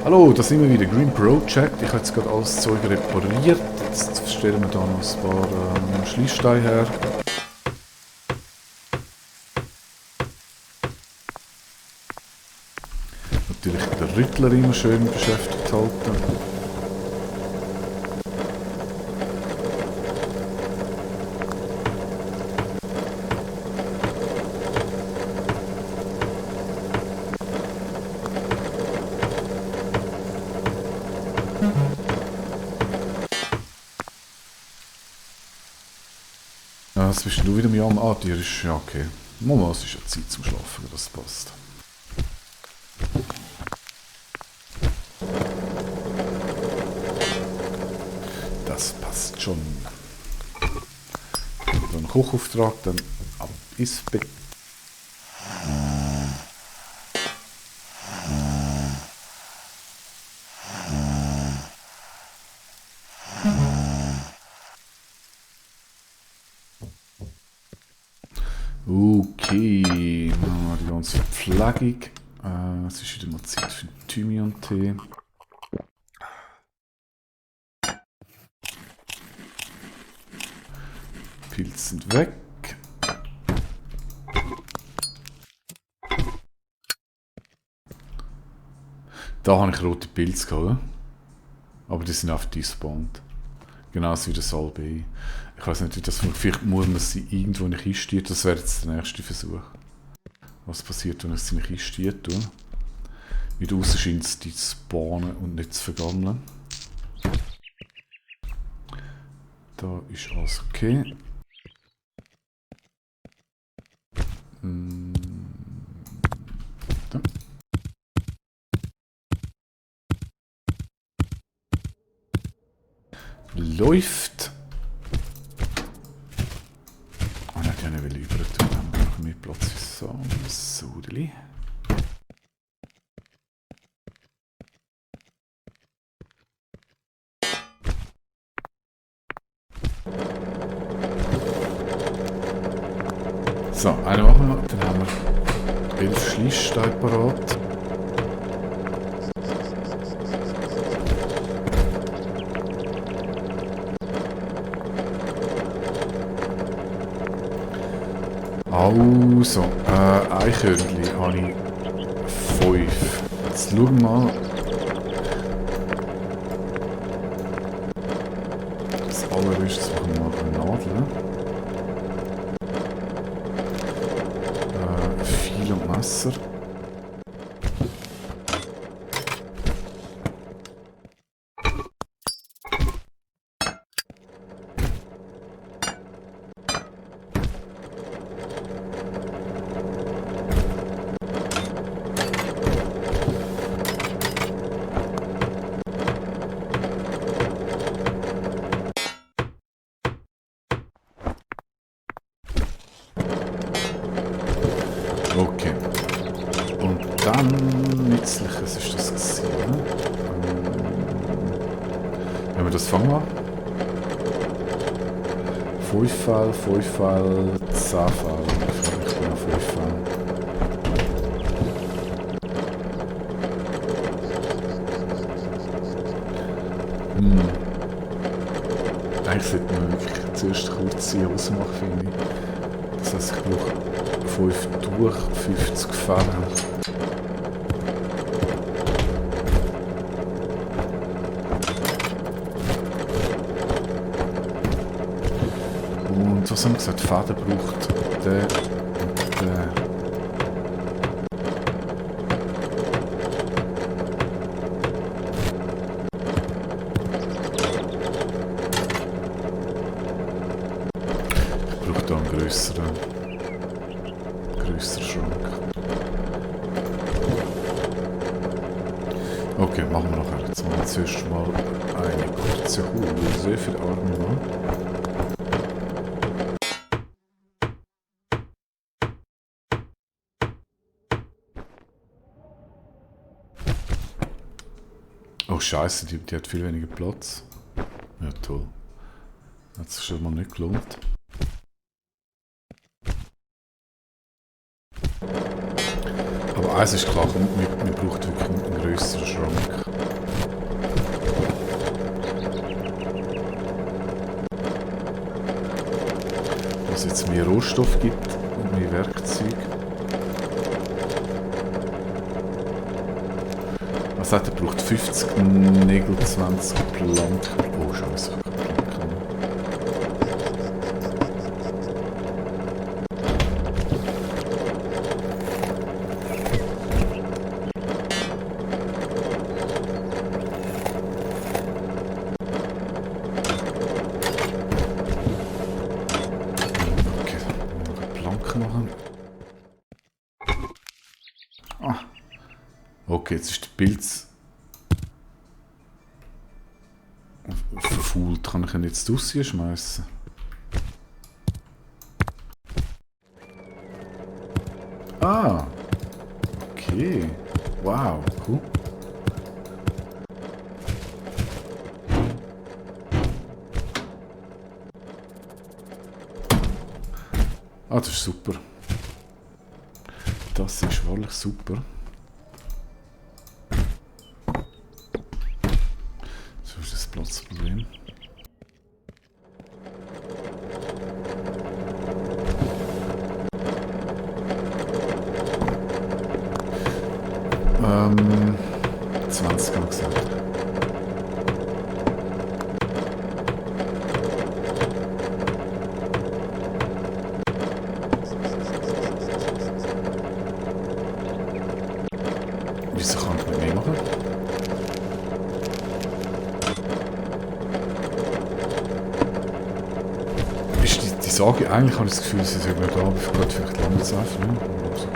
Hallo, da sind wir wieder, Green Project. Ich habe jetzt gerade alles Zeug repariert. Jetzt stellen wir da noch ein paar Schliesssteine her. Natürlich den Rüttler immer schön beschäftigt halten. Ja, was bist du wieder mit am dir ist ja okay. Mama, es ist ja Zeit zum Schlafen, das passt. Das passt schon. So ein Kochauftrag, dann ab ins Bett. Okay, machen wir die ganze Verpflegung. Es ist wieder mal Zeit für Thymian-Tee. Pilze sind weg. Da habe ich rote Pilze gehabt. Aber die sind auf despawned. Genauso wie der Salbei. Ich weiß nicht, wie das funktioniert. Vielleicht muss man sie irgendwo in eine Kiste. Das wäre jetzt der nächste Versuch. Was passiert, wenn ich sie in eine Kiste tue? Wie draußen scheint es die zu spawnen und nicht zu vergammeln. Da ist alles okay. Da. Läuft. Ah, ich kann nicht über tun, dann haben wir noch mehr Platz für Sodeli. So, eine machen wir, dann haben wir 11 Schliesssteine parat. Also, Eichhörnchen habe ich 5. Jetzt schauen wir mal. Das allererste machen wir mal eine Nadel. Viel und Messer. Okay. Und dann nützliches ist das gewesen, ne? Wenn wir das fangen. 5 Fall, 10 Fall. Ich bin auf 5 Fall. Eigentlich sollte man wirklich zuerst kurz die Hose machen, finde ich. Das heisst, ich brauche 5 durch 50 Fälle. Und was haben wir gesagt? Fäden braucht der und der. Ich brauche da einen grösseren Schrank. Okay, machen wir nachher. Jetzt machen wir zuerst mal eine kurze Hose für die arme Mann. Oh Scheiße, die hat viel weniger Platz. Ja toll. Hat sich schon mal nicht gelohnt. Aber eins ist klar, wir brauchen wirklich einen grösseren Schrank. mehr Rohstoff gibt und mehr Werkzeug. Er sagt, er braucht 50 Nägel, 20 Planken. Oh, scheiße, ich habe keine Planken. Okay, noch eine Planke machen. Ah. Okay, jetzt ist der Pilz verfault. Kann ich ihn jetzt rausschmeißen? Ah, okay. Wow, cool. Ah, das ist super. Das ist wirklich super. So ist das Platzproblem. Ähm, 20 habe ich gesagt. Wieso kann ich nicht mehr machen? Ist die Sage, eigentlich habe ich das Gefühl, sie sind nicht da, aber vielleicht lange es einfach, ne? Also,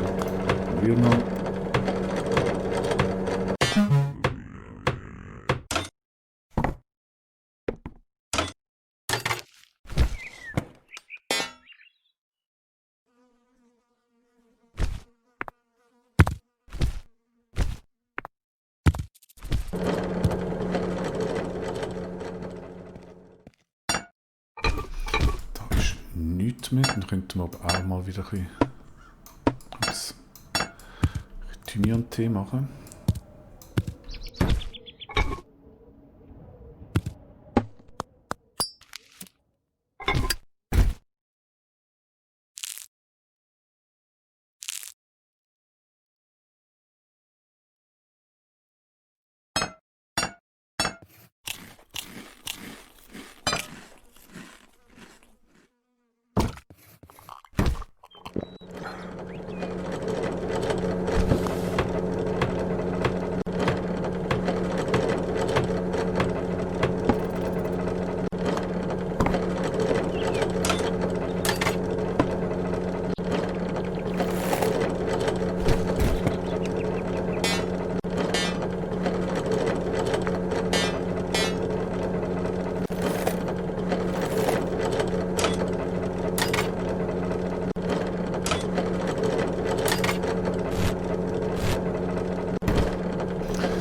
wir noch. Da ist nichts mehr, dann könnten wir aber auch mal wieder ein bisschen Thymian-Tee machen.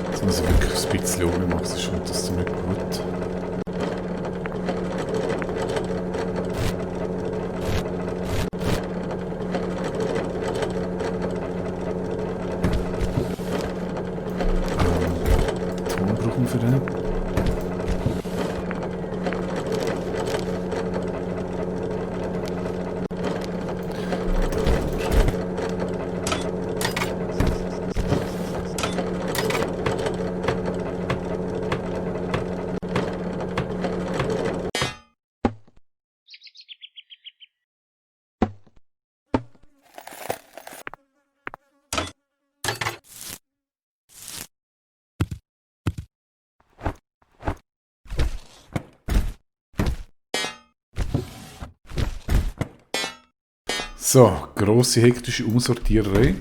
Jetzt muss ich wirklich ein bisschen ohne machen, sonst kommt das nicht gut. Ton brauchen wir für den. So, grosse hektische Umsortiererei.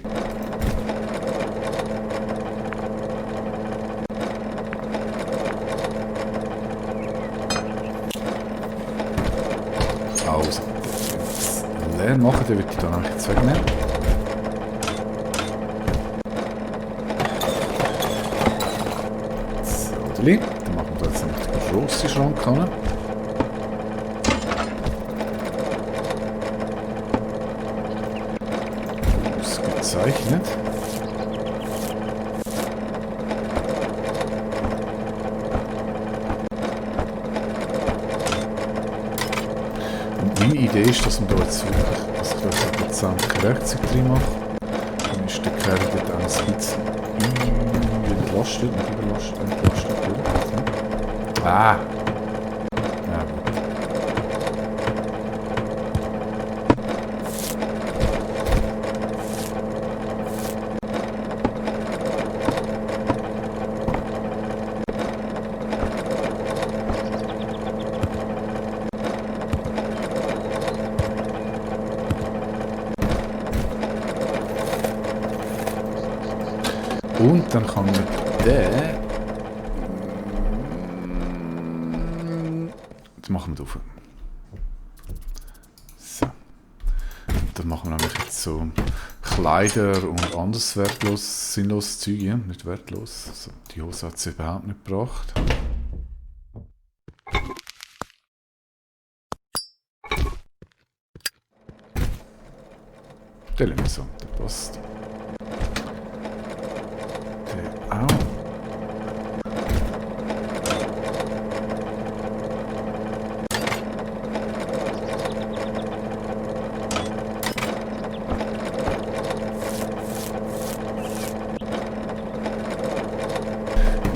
Also, leer machen, dann würde ich dann eigentlich jetzt wegnehmen. So, dann machen wir da jetzt noch den grossen Schrank an. Ausgezeichnet. meine Idee ist, dass man da jetzt wirklich, dass ich da so sämtliche Werkzeuge drin mache. Dann ist der Kerl dort auch ein bisschen entlastet und entlastet durch. Ah! Ja, gut. Und dann kann man den... Jetzt machen wir drauf. So. Und dann machen wir nämlich jetzt so Kleider und anderes wertlos, sinnloses Zeug, ja? Nicht wertlos. Also, die Hose hat sie überhaupt nicht gebracht. Der lassen wir so, der passt. Der auch.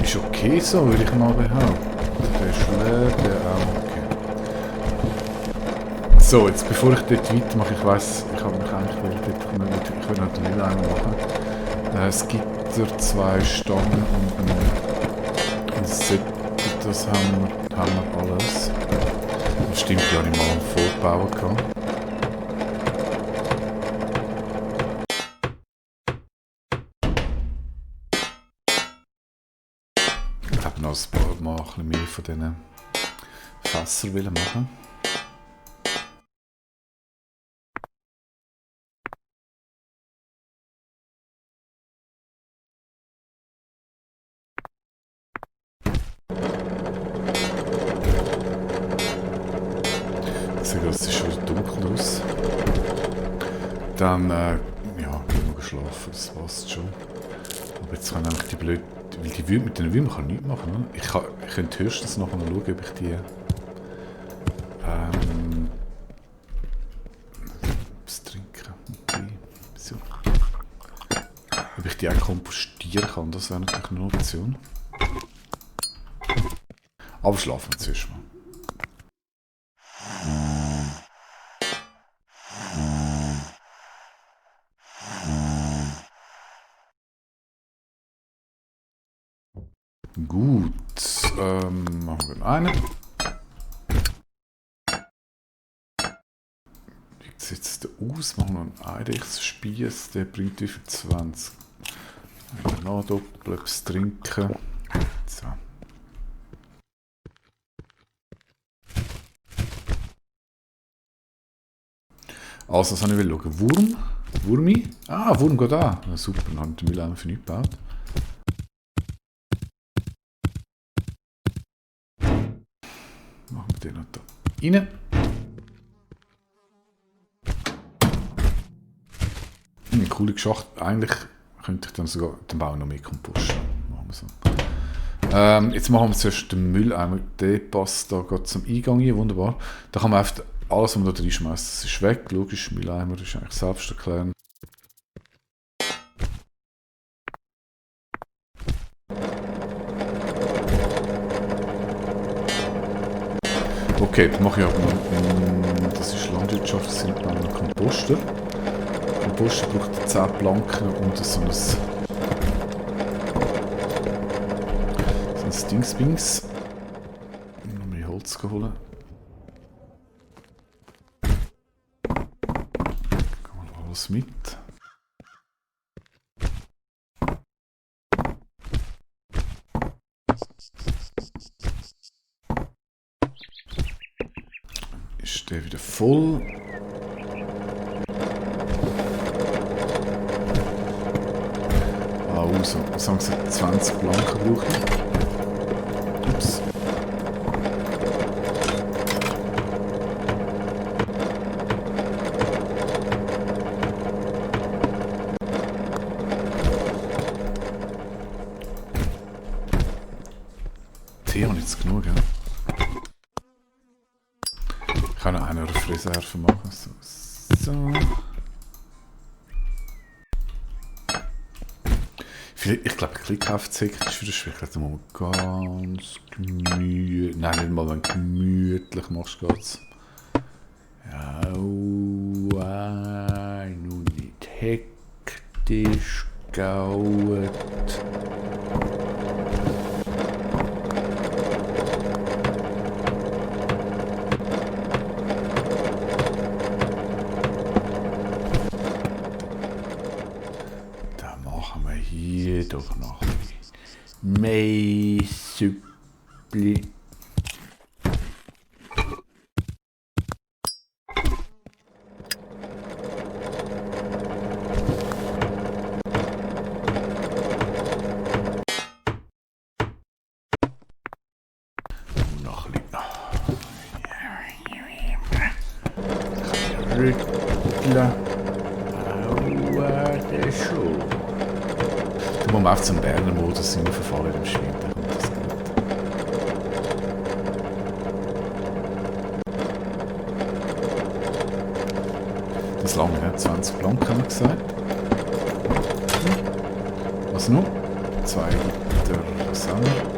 Ist okay so, würde ich mal behaupten. Der ist leer, der auch. Okay. So, jetzt bevor ich dort weitermache, ich weiss, ich habe mich eigentlich ich will noch den Mülleimer machen. Es gibt da 2 Stangen und ein Set, das haben wir alles. Das stimmt, ja, ich mal vorgebaut gehabt. Ich habe noch ein paar Mal ein bisschen mehr von diesen Fässern machen. Es sieht schon dunkel aus. Dann, ja, genug geschlafen, das passt schon. Aber jetzt kann ich die blöd, weil die Würmer, mit den Würmern kann ich nichts machen. Ne? Ich könnte höchstens noch mal schauen, ob ich die, was trinken, okay, so. Ob ich die auch kompostieren kann, das wäre natürlich eine Option. Aber schlafen wir zuerst mal. Gut, machen wir einen. Wie sieht es denn aus? Machen wir einen Eidechsenspieß, der bringt wie viel 20. Noch doppelt etwas trinken. So. Also, was habe ich schauen? Wurm? Wurmi? Ah, Wurm geht an. Ja, super, dann habe ich den Mülleimer für nichts gebaut. Machen wir den noch da rein. Eine coole Geschichte. Eigentlich könnte ich dann sogar den Bau noch mehr komposten. Machen wir so. Jetzt machen wir zuerst den Mülleimer. Der passt da gerade zum Eingang hier. Wunderbar. Da kann man einfach alles, was man da reinschmeißt, das ist weg. Logisch, Mülleimer ist eigentlich selbst erklären. Okay, dann mache ich aber noch, das ist Landwirtschaft, das sind dann Komposter. Komposter braucht 10 Planken und so ein Dingsbings. Noch mehr Holz holen. Alles mit. Ist der wieder voll? Also, sagen Sie 20 Blanken brauche ich. Ups. Tee habe ich jetzt genug, ja? Ich kann noch eine Reserve machen. So. Ich glaube, Klick-Aufzeichen ist wieder schwierig. Da muss man ganz gemütlich. Nein, nicht mal, wenn du gemütlich machst, geht's. Ja, nun nicht hektisch gaut. Da machen wir hier doch noch mehr Süppli. Noch ein bisschen rütteln. Aua, der schon. Da muss man auf zum Berner Modus sein, verfallen im Spiel. Da kommt das gut. Das lange, ja? 20 Blank haben wir gesagt. Was noch? 2 Liter Sahne.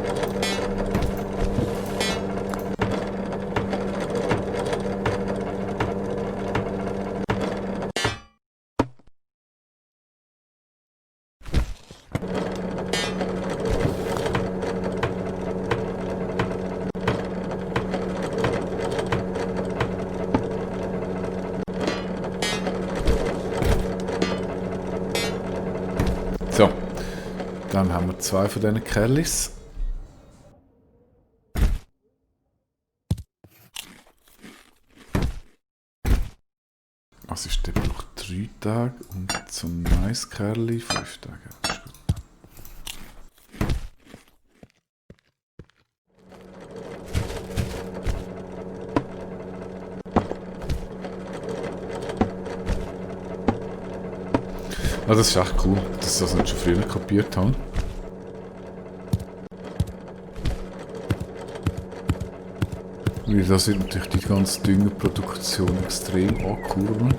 So, dann haben wir 2 von diesen Kerlis. Also ist der braucht 3 Tage und zum nice Kerli 5 Tage. Das ist gut. Also das ist echt cool, dass ich das nicht schon früher kopiert habe. Weil das wird natürlich die ganze Düngerproduktion extrem ankurbeln.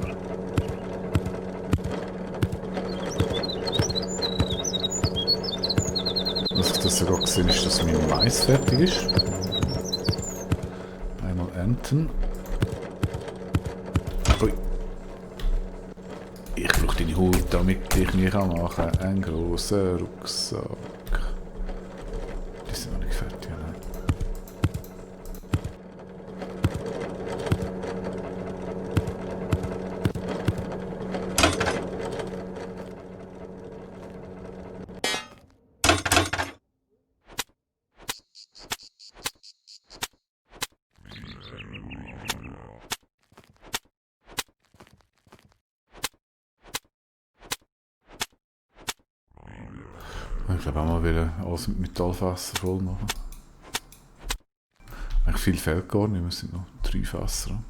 Was ich das sogar gesehen ist, dass mein Mais fertig ist. Einmal ernten. Ui. Ich brauche deine Haut, damit ich mich machen kann. Ein grosser Rucksack. Die sind noch nicht fertig, nein. Ich glaube auch mal wieder alles mit Metallfässer voll machen. Eigentlich viel fehlt gar nicht, es sind noch 3 Fässer.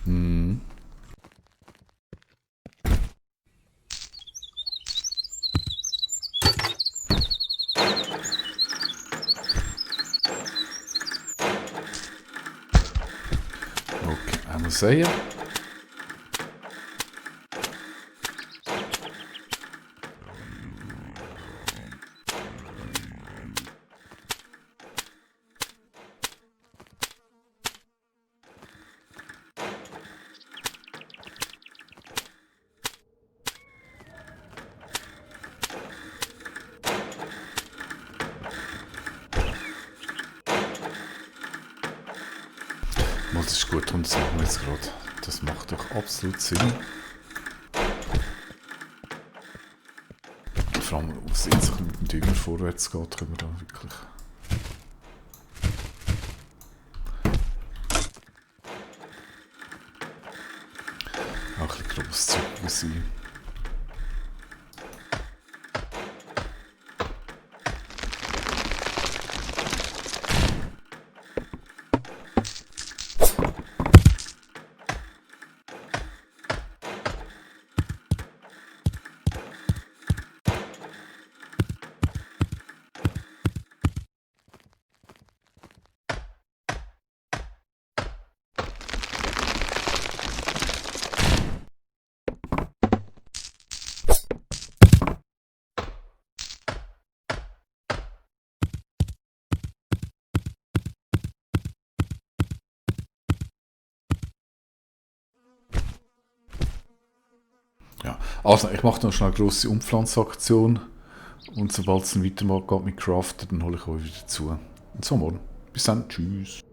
Hm. Okay, einmal sehen. Das ist gut, und das machen wir jetzt gerade. Das macht doch absolut Sinn. Vor allem, wenn es jetzt mit dem Dünger vorwärts geht, können wir da wirklich... auch ein bisschen grosszügiger sein. Ja. Also, ich mache noch schnell eine grosse Umpflanzaktion. Und sobald es dann weitergeht mit Craften, dann hole ich euch wieder zu. Und so, morgen. Bis dann. Tschüss.